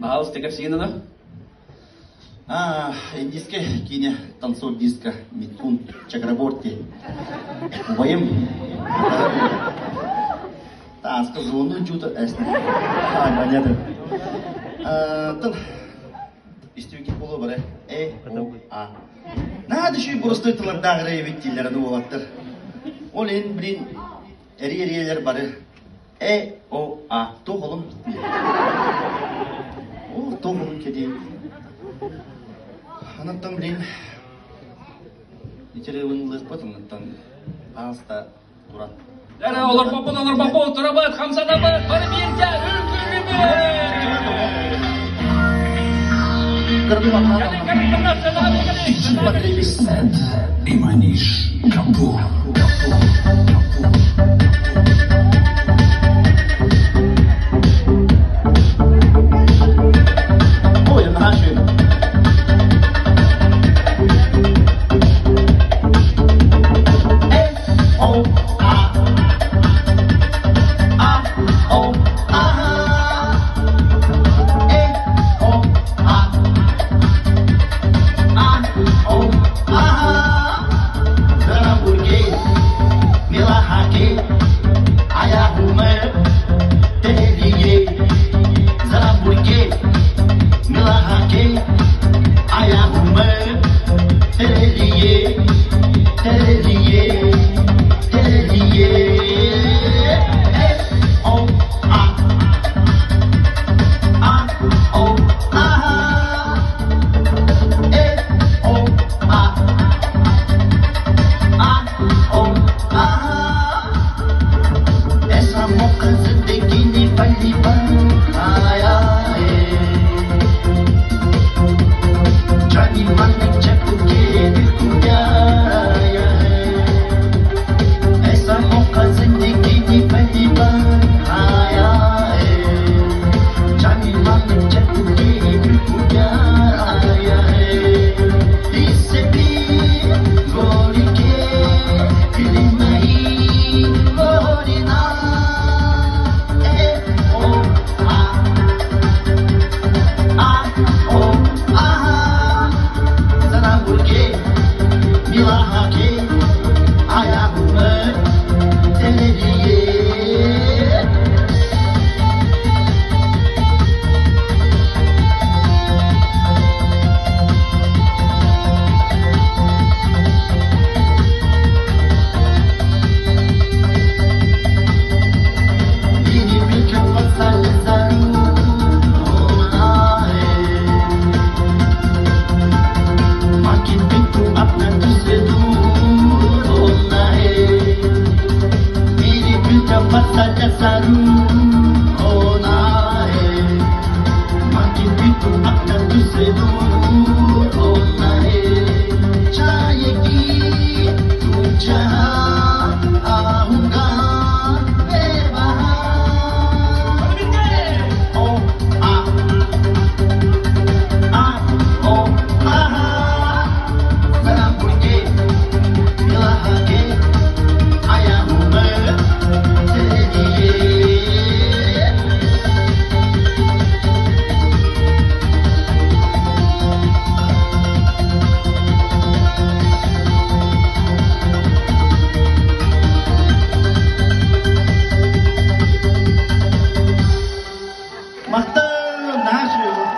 Баһаалыста кэпсиин ана. А, индийскэй киинэ танцор диска Митхун Чакраборти. Убайым тааска зону жута эстен. Понятно. Тын истибикит болу бары Э, О, А. Надо еще и просто тылардаах эбит дииллэр уолаттар. Ол иһин блин эрий-эрийэлэр бары Э, О, А туох олун О, туох олун кэтиин. Анаттан блин итиребин ылыахпыт оннуттан ааста туран. Эрэ олорбоппун олорбоппун турабыт хамсанабыт бары бииргэ үҥкүүлүүбүт! И Маниш Капур. Капур. Капур. Ой, наши. О, А, А, О, А, Э, О, А, А, О, А, Зарамбурге, Милахаке, Аяхуме, Телие, Зарамбурге, Милахаке, Аяхуме, Телие, Телие, Телие, Э, О, А, А, О, А, Э, О, А, А, О, А. ऐसा मौका जिंदगी ने पहली बार आया है जानी मन जब के दिल को प्यार आया है ऐसा मौका जिंदगी ने पहली बार आया है जानी मन जब के दिल को प्यार आया है इससे भी गोरी के दिल नहीं गोरी ना ए ओ आ आ ओ आ जरा बुलके मिला के आया हूँ मैं तेरे लिए। मेरी बिल्कुल फसल जरूर होना है बाकी बिट्टू अपना तुझसे दूर होना है मेरी बिल्कुल फसल जरूर होना है बाकी बिट्टू अपना तुझसे दूर